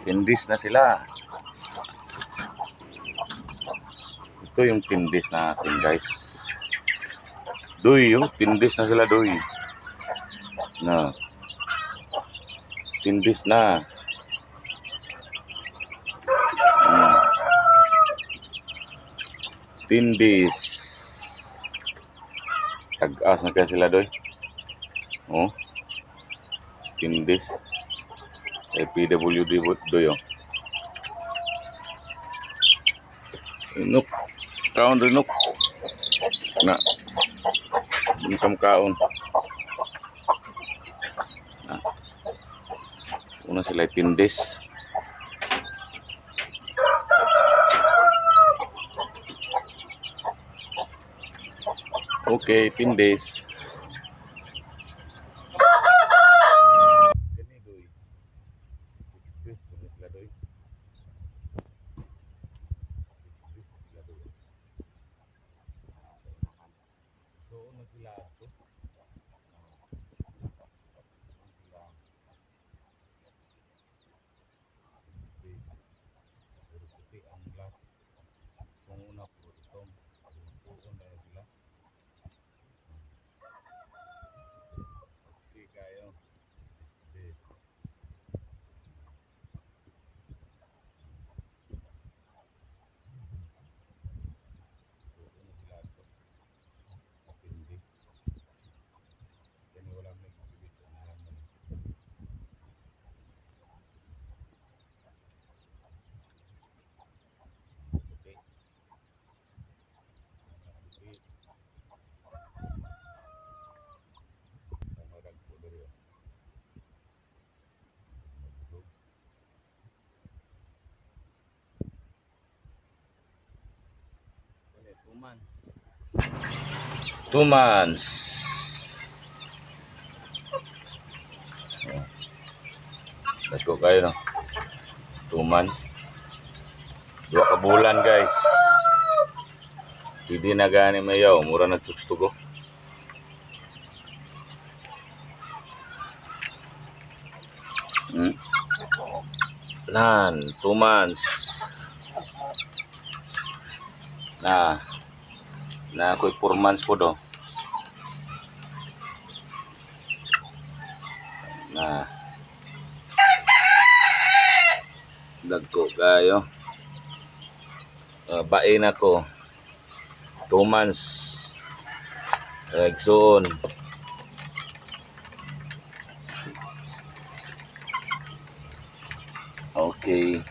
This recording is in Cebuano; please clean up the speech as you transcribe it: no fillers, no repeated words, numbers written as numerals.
Tindis na sila. Ito yung tindis natin, guys. Doy, yung tindis na sila, doy. Na. Tindis na. Tindis. Tag-as na kaya sila, doy. Oh. Tindis. Eh, PWD doy, oh. Inok. Kaon doy, nok. Na. Kam kaon. Na. Una sila tindis. Okay, tindis. Kani doy. 6 piece kani sila doy. 6 piece sila doy. So una sila ato. Sila. 6 piece. Pero puti ang last. Kung una puro itom. Tuon na sila. Okay kayo. 6 piece. So una sila ato. Tindi. Kani wala may exhibit sa unahan man. Puti. Puti. Ang madagpo diri, oh. Madugog. Wala, 2 months. 2 months. Oh. Dagko kayo, no? 2 months. 2 ka bulan, guys. Hindi na gani mayaw. Mura na tugo. Nan, 2 months. Na. Na ako'y 4 months po do. Na. Dagko kayo. Bain ako. 2 months. Igsuon. Okay.